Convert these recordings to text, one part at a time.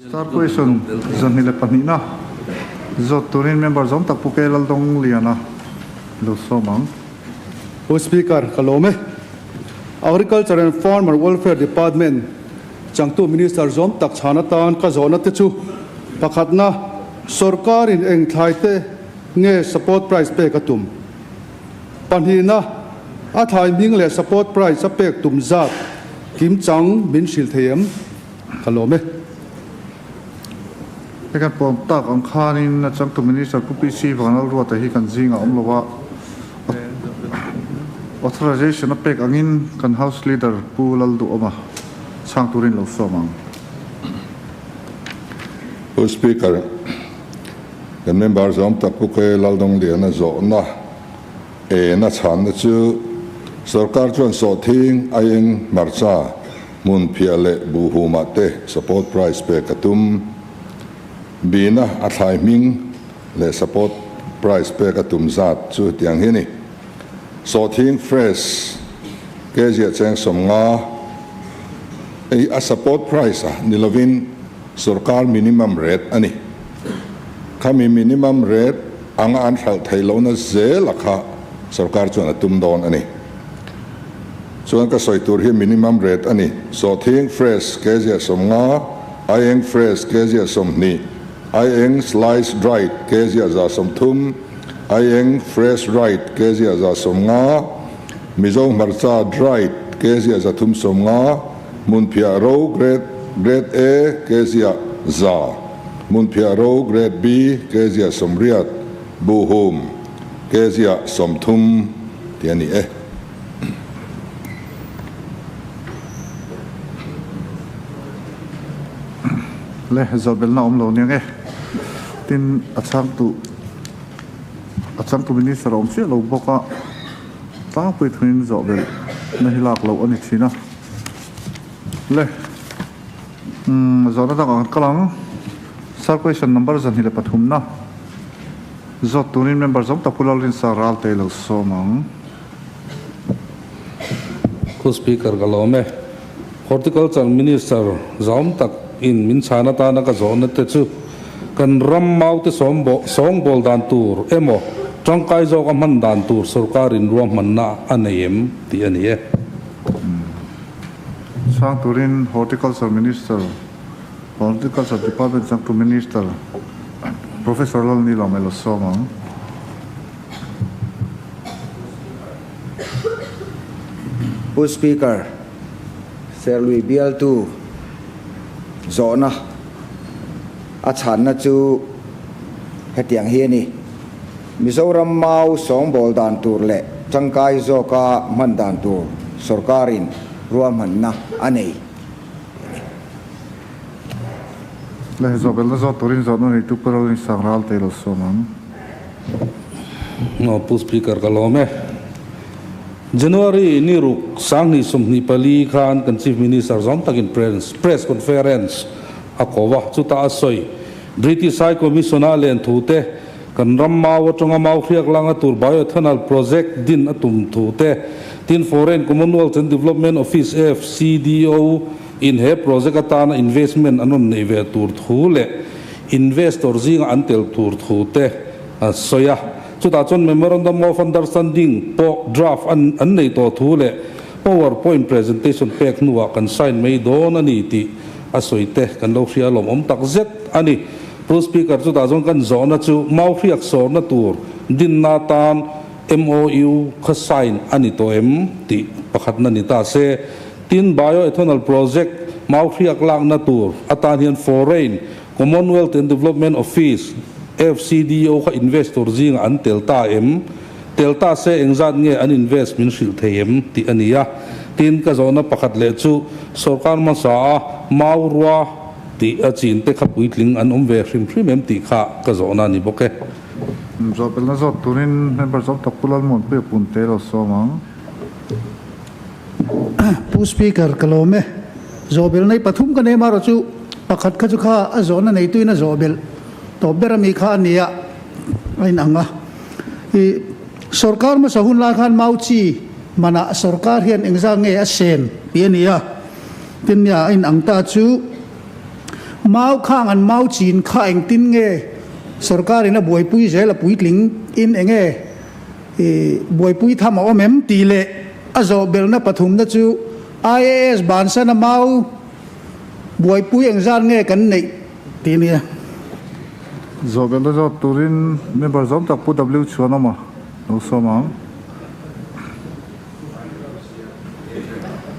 Star question 22 na zawt turin member zawm tak Pu K Laldawngliana lo sawm ang. Pu Speaker, ka lawm e. Agriculture and Farmer Welfare Department changtu Minister zawm tak chhan atan ka zawhna te chu pakhatna, Sawrkarin eng thlai te nge support price pek a tum? Pahnihna, a thlai hming leh support price a pek tum zat kimchang min hrilh thei em? Ka lawm e. Hei kan pawm tak ang khanin a changtu Minister Pu PC Vanlalruata hi kan zingah awm lo a, authorization a pek angin kan House Leader Pu Lalduhawma chhang turin lo sawm ang. Pu Speaker, kan member zawm tak Pu K Laldawngliana zawhna ena chhanna chu sorkar chuan sawhthing aieng hmarcha Hmunphiah leh buhhumah te support price pek a tum. Bina a thlai hming leh support price pek a tum zat chu tiang hi a ni. Sawhthing fresh kg ah cheng 50 ei a support price a ni lovin sorkar minimum rate a ni. Khami minimum rate anga an hralh theih lohna zel a kha sorkar chuan a tum dawn a ni. Chuan ka sawi tur hi minimum rate a ni. Sawhthing fresh kg 50, aieng fresh kg 20, aieng slice dried kg 130, aieng fresh dried kg 150, Mizo hmarcha dried kg 350, hmunphiah ro grade grade A kg 100, hmunphiah ro grade B kg 80, buhhum kg 30 tih a ni e. Le zawhbelna awm lo nia nge. Tin, a chhangtu a chhangtu minister a awm chiah lo bawk a, tlangpui thuin zawhbelh na hi lak loh a ni thin a. Le, umm zawhna dangah kan kal ang. Sir question number 23 na zawt turin member zawng tak Pu Lalrinsa Ralte lo sawm ang. Pu Speaker ka lawm e. Horticulture Minister zahawm tak in min chhan atana ka zawhna te chu kan ram maute sawngbawl dan tur emaw tangkai zawk a hman dan tur sorkar in ruahmanna a nei em tih a ni e. Chhang turin Horticulture Minister, Horticulture Department changtu Minister Professor Lalnilawm Elosawm ang. Pu Speaker, Serlui bialtu zawhna a chhanna chu hetiang hi a ni. Mizoram mau sawngbawl dan tur leh tangkai zawka hman dan tur sorkarin ruahmanna a nei a ni. Leh zawhbelna zawt turin zawhna neitu Pu Rolinsang Ralte lo sawm ang. Aw Pu Speaker ka lawm e. January ni ruk 2024 khan kan Chief Minister zawm takin press conference a ko a, chutah a sawi British High Commission a len thu te, kan ram mau atanga mau hriak langa tur bioethanol project din a tum thu te, tin Foreign Commonwealth and Development Office, FCDO, In he project atana investment an rawn neih ve tur thu leh investor zinga an tel tur thu te a sawi a. Chutah chuan Memorandum of Understanding pawh draft an an nei tawh thu leh power point presentation pek hnuah kan sign mai dawn a ni tih a sawi te kan lo hria lawmawm tak zet a ni. Pu Speaker, chutah chuan kan zawhna chu mau hriak sawrna tur dinna atan MOU kha sign a ni tawh em tih pakhatna ni ta se. Tin, Bioethanol Project mau hriak lakna tur atan hian Foreign Commonwealth and Development Office, FCDO, kha investor zingah an tel ta em? Tel ta se engzat nge an invest min hrilh thei em? tih a ni a. Tin, ka zawhna pakhat leh chu sorkar hmasa a mau rua tih a chin te kha puitling an awm ve hrim hrim em tih kha ka zawhna a ni bawk e. Zawhpelna zawt turin member zawm tak Pu Lalmuanpuia Punte lo sawm ang. Pu Speaker, ka lawm e. Zawhbel nei pathum ka nei marawh chu pakhat kha chu kha a zawhna neituin a zawhbel tawp ber ami kha a ni a, a inang a. I sorkar hmasa hun lai khan mau chi manah sorkar hian engzah nge a sen tih a ni a, tin nia a inang ta chu. Mau khang an mau chin kha engtin nge sorkar in a buaipui zel a puitling in enge i buaipui tham a awm em tih leh a zawh belna pathumna chu IAS bansan a mau buaipui engzat nge kan neih tih a nia. Zawh belna zawt turin member zawm tak Pu W Chhuanawma lo sawm ang.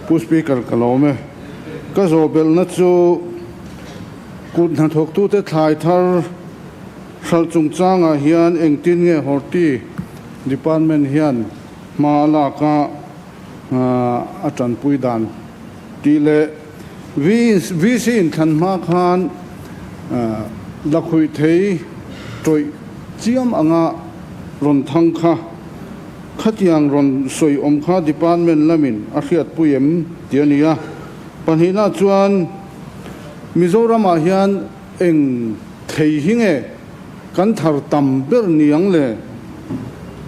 Pu Speaker ka lawm e. Ka zawhbelhna chu kut hnathawktute thlai thar hralh chungchangah hian engtin nge Horti Department hian hma a lak a a tanpui dan tih leh VC inthlan hma khan lakhuih thei tawih chiam anga rawn thang kha Khatiang rawn sawi awm kha department lamin a hriatpui em tih a ni a. Pahnihna chuan Mizoramah hian eng thei hi nge kan thar tam ber ni ang le?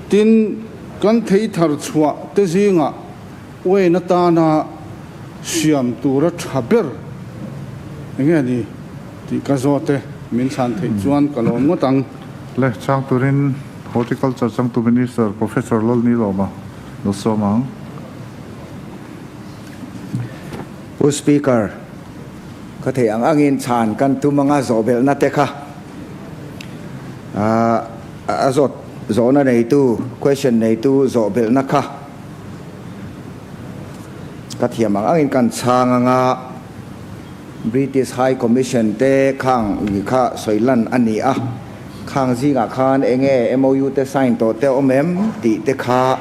Tin, kan thei thar chhuah te zingah uain atana siam tura tha ber eng nge ni tih ka zawt e. Min chhan theih chuan ka lawm ngawt ang. Le, chhang turin Horticulture changtu Minister Professor Lalnilawma lo sawm ang. Pu Speaker, ka theih ang angin chhan kan tum anga zawhbelhna te kha a zawt zawhna neitu, question neitu zawhbelhna kha ka thiam ang angin kan chhang anga British High Commission te khang ui kha sawi lan a ni a, khang zingah khan enge MOU te sign tawh te awm em tih te kha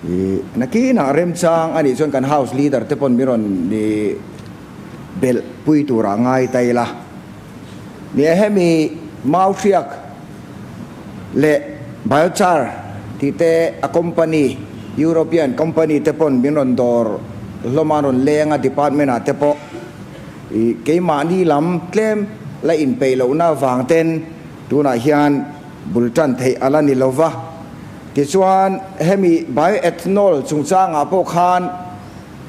i nakinah remchang a nih chuan kan House Leader te pawn min rawn i belh pui turah ngai ta ila. Nia hemi mau hriak leh biochar tih te a company European company te pawn min rawn dawr hlawm a rawn leng a department ah te pawh ih keimahni lam tlem la inpeih lohna vang ten tunah hian bul tan theih a la ni lo va. Tichuan hemi bioethanol chungchangah pawh khan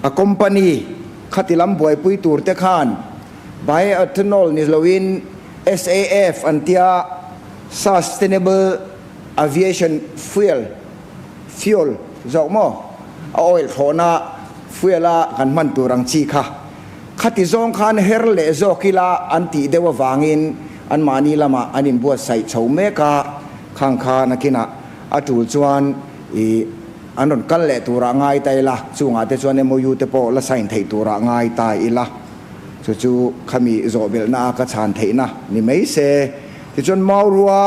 a company khati lam buaipui tur te khan Bioethanol ni loin SAF an tia Sustainable Aviation Fuel, fuel, zawk maw? A oil thlawhna fuel a kan hman tur ang chi kha. Khati zawng khan her leh zawk ila an tih deuh avangin anmahni lamah an inbuatsaih chho mek a, khang kha nakinah a tul chuan i an rawn kal leh turah ngai ta ila, chungah te chuan MOU te pawh la sign theih turah ngai ta ila. Chu chu khami zawhbelhna a ka chhan theihna ni mai se. Tichuan Maurua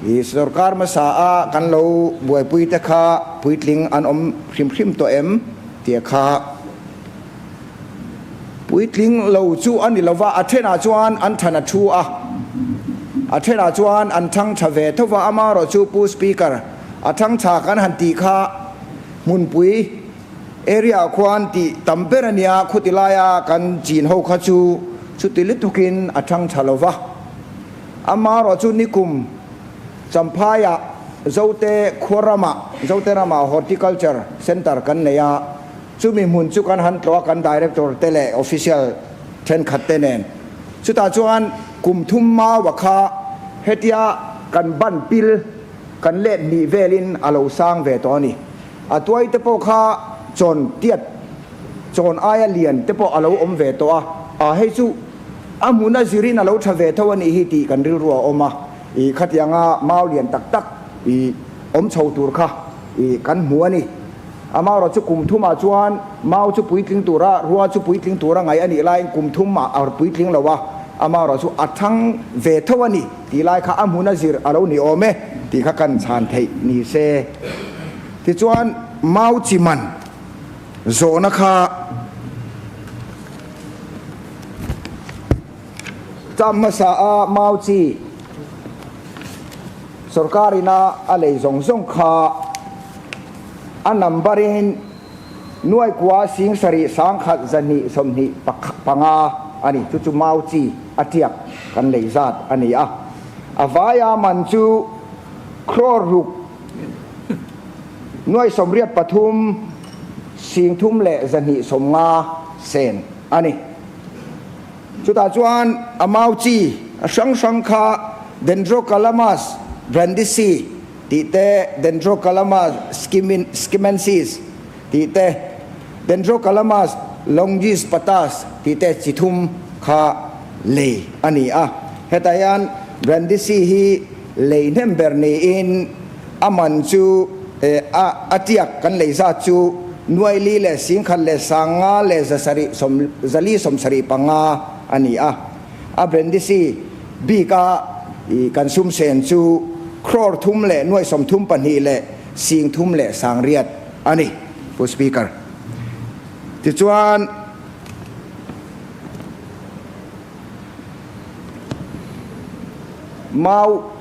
i sorkar hmasa a kan lo buaipui te kha puitling an awm hrim hrim tawh em tih kha puitling lo chu a ni lova, a thenah chuan an than a thu a, a thenah chuan an thang tha ve tho va, amaherawhchu Pu Speaker a thang tha kan han tih kha hmunpui Area ah khuan tih tam ber a nia, khuti laia kan chin ho kha chu chuti lutukin a thang tha lo va. Amaherawh chu nikum Champhaiah Zote khua ramah, Zote ramah Horticulture Centre kan nei a, chumi hmun chu kan han tlawh a, kan Director te leh Official thenkhat te nen. Chutah chuan kum thum maua kha hetia kan ban pil kan let hnih velin a lo sang ve tawh a ni. A tuai te pawh kha chawn tiat, chawn aia lian te pawh a lo awm ve tawh a, a hei chu a hmun a zirin a lo tha ve tho a nih hi tih kan rilru a awm a, ih khatianga mau lian tak tak ih awm chho tur kha ih kan hmu a ni. Amaherawh chu kum thumah chuan mau chu puitling tura, rua chu puitling tura ngaih a nih laiin kum thumah a puitling lo a, amaherawh chu a thang ve tho a ni. Tih lai kha a hmun a zir a lo ni awm e tih kha kan chhan theih ni se. Tichuan Mau chi man zawhna kha cham hmasa a Mau chi sorkar ina a lei zawng zawng kha a number in Nuaikua 7000 225 a ni. Chu chu mau chi a tiak kan lei zat a ni a. A vaia man chu crore ruk nuai 83 3,250 sen a ni. Chutah chuan a mau chi a hrang hrang kha Dendrocalamus brandisii tih te, Dendrocalamus skimensis tih te, Dendrocalamus longispatus tih te chi thum kha lei a ni a. Hetah hian brandisii hi lei hnem ber niin a man chu a a tiak kan lei zat chu nuai li leh singkhat leh sanga leh zasarih sawm zali sawmsarih panga a ni a. A brandisi bik a i kan sum sen chu crore thum leh nuai 32 leh sing thum leh sangriat a ni, Pu Speaker. Tichuan. Mau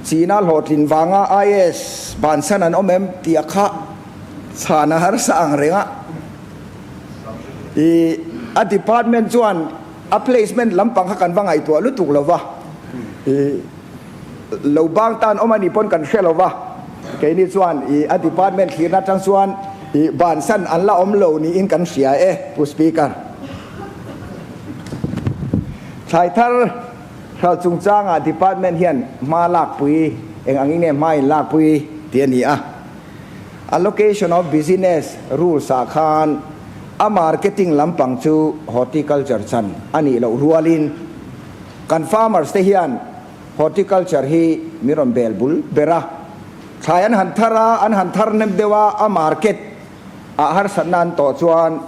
China hlawhtlin vanga IAS bansan an awm em tih a kha chhan a harsa ang reng a. I a department chuan a placement lampang kha kan va ngaihtuah lutuk lo va. I lo bang tan awm a nih pawn kan hre lo va. Keini chuan i a department thlirna atang chuan i bansan an la awm lo niin kan hria e, Pu Speaker. Thlai thar hralh chungchangah department hian hma lakpui eng angin nge hma in lakpui tih a ni a. Allocation of business rules ah khan a marketing lampang chu horticulture chan a nih loh rualin kan farmers te hian horticulture hi min rawn bel bul ber a. Thlai an han thar a, an han thar hnem deuh a, a market ah harsatna an tawh chuan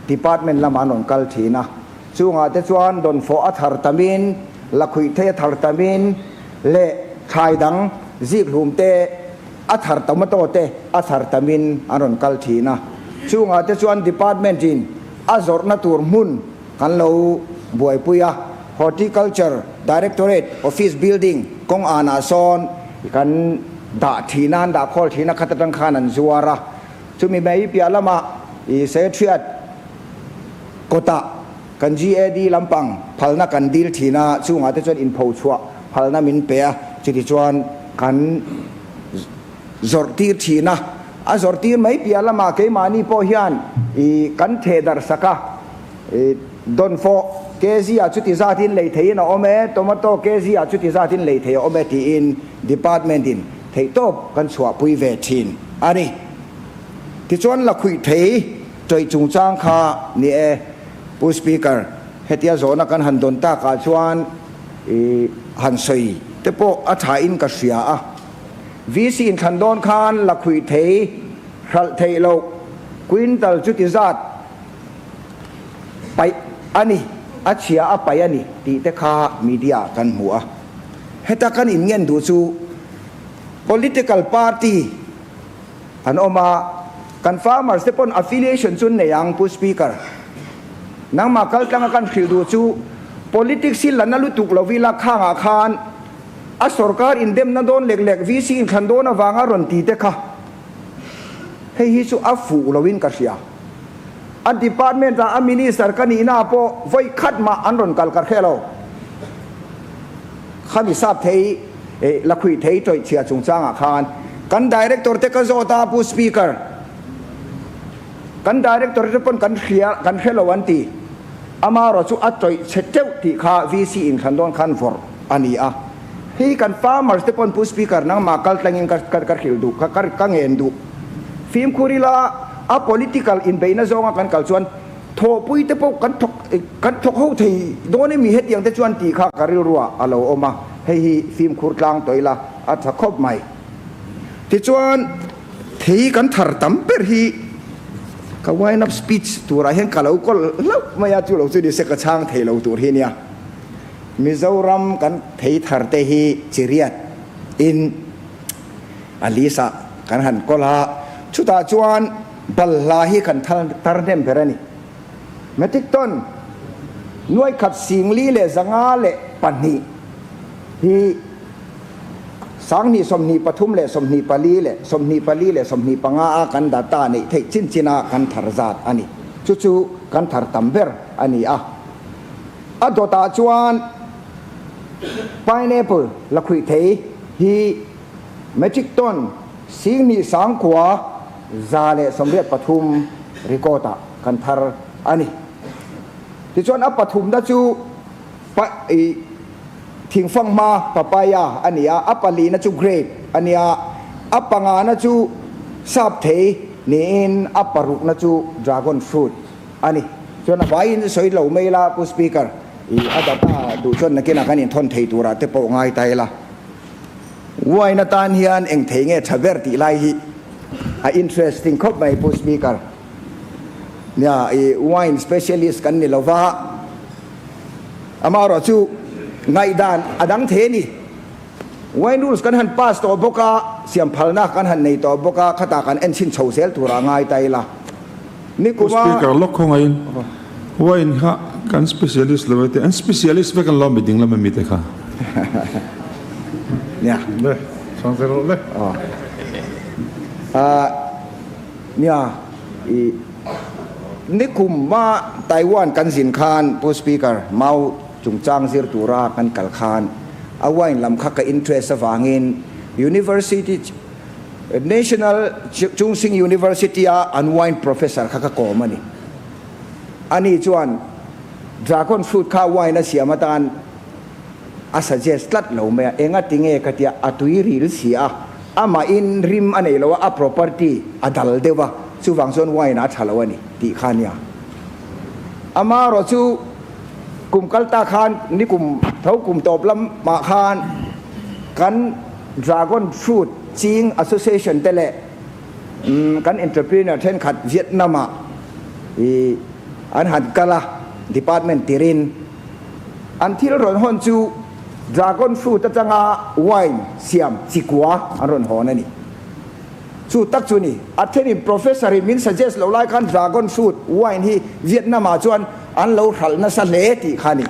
department lamah an rawn kal thin a. Chungah te chuan dawnfawh a thar tamin, lakhuih thei a thar tamin leh thlai dang zikhlum te a thar tomato te a thar tamin an rawn kal thin a. Chungah te chuan department in a zawrhna tur hmun kan lo buaipui a, Horticulture Directorate Office Building kawng anah sawn kan dah thin a, an dah khawl thin a, khat atang khan an zuar a. Chumi mai piah lamah i Secretariat kawtah kan GAD lampang phalna kan dil thin a, chungah te chuan inpho chhuah phalna min pe a, chuti chuan kan zawrh tir thin a. A zawrh tir mai piah lamah keimahni pawh hian i kan theh darh sak a, i dawnfawh kg ah chuti zatin lei theihin a awm e, tomato kg ah chuti zatin lei thei a awm e tiin department in theihtawp kan chhuahpui ve thin a ni. Tichuan lakhuih thei tawih chungchang kha ni e, Pu Speaker, hetia zawhna kan han dawn takah chuan i han sawi te pawh a thain ka hria a. VC inthlan dawn khan lakhuih thei hralh theih loh quintal chuti zat paih a ni, a chhia a paih a ni tih te kha media kan hmu a. Heta kan inngen duh chu political party an awm a, kan farmers te pawn affiliation chu an nei ang Pu Speaker. Nangmah kaltlanga kan hrilh duh chu politics hi la na lutuk lo ila khangah khan a sorkar indemna dawn lek lek VC inthlan dawn avanga rawn ti te kha hei hi chu a fuh loin ka hria. A department ah a minister ka nihna pawh vawi khat mah an rawn kal ka hre lo. Khami sap thei eh lakhuih thei tawih chhia chungchangah khan kan director te ka zawt a Pu Speaker. Kan director te pawn kan hria kan hre lo an ti. Amarawh chu a tawih chhe teuh tih kha VC inthlan dawn khan vawrh a ni a. Hei kan farmers te pawn Pu Speaker nangmah kal tlangin ka ka hrilh duh ka ka ngen duh. Fimkhur ila a political inbeihna zawnga kan kal chuan thawhpui te pawh kan thawk kan thawk ho thei dawn emi hetiang te chuan tih kha ka rilruah a lo awm a, hei hi fimkhur tlang tawh ila a tha khawp mai. Tichuan thei kan thar tam ber hi ka wind up speech turah hian ka lo kawl hlauh mai a, chu lo chu nise ka chhang thei lo tur hi nia. Mizoram kan thei thar te hi chiriat in a list ah kan han kawl a, chutah chuan balhla hi kan thar hnem ber a ni. Metric ton nuai khat 1052 hi 2023 leh 24 leh 24 leh 25 a kan data neih theih chin chin a kan thar zat a ni. Chu chu kan thar tam ber a ni a. A dawtah chuan pineapple lakhuih thei hi metric ton 29,183 record ah kan thar a ni. Tichuan a pathumna chu. Pa i thingfanghma, papaya, a ni a, a palina chu grape a nia, a pangana chu sap thei niin a parukna chu dragon fruit a ni. Chuan a vaiin chu sawi lo mai ila Pu Speaker, i a data duh chuan nakinah kan inthawn thei turah te pawh ngai ta ila. Wine atan hian eng thei nge tha ber tih lai hi a interesting khawp mai Pu Speaker. Nia, i wine specialist kan ni lova, amaherawh chu ngaihdan a dang thei a ni. Wine rules kan han pass tawh bawk a, siam phalna kan han nei tawh bawk a, khatah kan en chhin chho zel turah ngai ta ila. Pu Nikuma. Speaker, lawk khawngaiin wine kha kan specialist lo e tih, an specialist vek an lo mi ding lam ami te kha. Nia. Le, chhang zel rawh le. Aw. Nia, i nikum ma Taiwan kan zin khan Pu Speaker, Mau chungchang zir tura kan kal khan a wine lam kha ka interest avangin University National Chung Hsing University a an wine professor kha ka kawm a ni. Ani chuan dragon fruit kha wine a siam atan a suggest tlat lo mai a, enga tinge ka tia a tui ril si a, amahin rim a nei lo a, a property a dal deuh a, chuvang chuan wine a tha lo a ni tih kha nia. Amaherawh chu kum kal ta khan nikum tho kum tawp lamah khan kan Dragon Fruit ching Association te leh kan entrepreneur thenkhat Vietnam ah i an han kal a, department tirin An thil rawn hawn chu dragon fruit atanga wine siam chikua an rawn hawn a ni. Chu tak chu ni. A thenin professor in min suggest lo lai khan dragon fruit wine hi Vietnam ah chuan an lo hralh nasa hle tih kha a ni.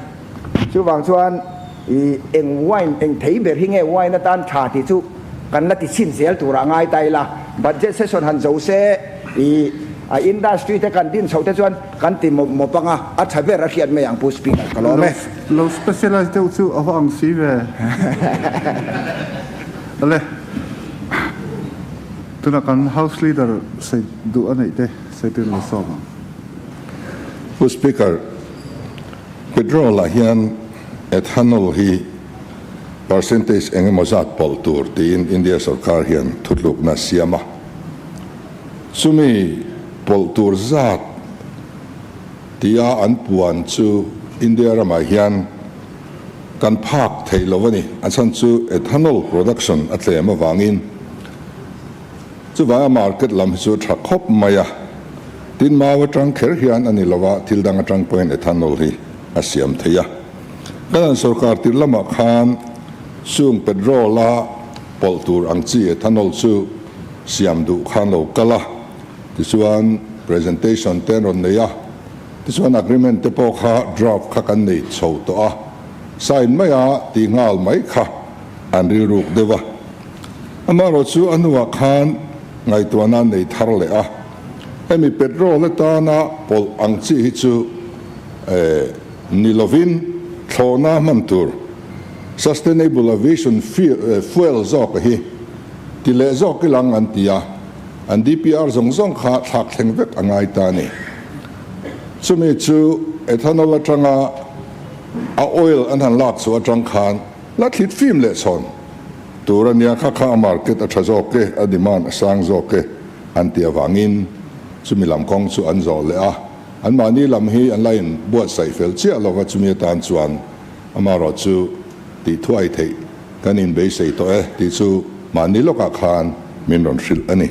Chuvang chuan i eng wine eng thei ber hi nge wine atan tha tih chu kan la ti chhin zel turah ngai ta ila. Budget session han zo se i a industry te kan din chhoh te chuan Kan ti mawp mawp anga, a tha ber a hriat mai ang Pu Speaker, ka lawm e. Lo specialize deuh chu a va ang si ve. Ale, tunah kan House Leader sawi duh a neih te sawi tir lo sawm ang. Pu Speaker, petrol ah hian ethanol hi percentage eng emaw zat pawlh tur tiin India sorkar hian thutlukna a siam a. Chumi pawlh tur zat tia an puan chu India ramah hian kan phak thei lo a ni. A chhan chu ethanol production a tlem avangin chuvanga market lam hi chu a tha khawp mai a. Tin, mau atang kher hian a ni lo a, thil dang atang pawhin ethanol hi a siam thei a. Kan an sorkar tir lamah khan chung petrol a pawlh tur ang chi ethanol chu siam duh khan lo kal a, tichuan presentation te an rawn nei a, tichuan agreement te pawh kha draft kha kan nei chho tawh a, sign mai a tih nghal mai kha an rilruk deuh a. Amaherawh chu a hnuah khan ngaihtuahna an nei thar leh a, hemi petrol atana pawlh ang chi hi chu ni lovin thlawhna hman tur sustainable aviation fuel zawk hi Ti leh zawk i lang an ti a, an DPR zawng zawng kha thlak thleng vek a ngai ta a ni. Chumi chu ethanol atanga a oil an han lak chhuah atang khan la thlit fim leh chhawn tur a nia, kha kha a market a tha zawk e, a demand a sang zawk e an ti avangin chumi lam kawng chu an zawh leh a, anmahni lam hi an la in buatsaih fel chiah lova chumi atan chuan amaherawh chu tih thuai theih Kan inbeisei tawh e tih chu mahni lawkah khan min rawn hrilh a ni.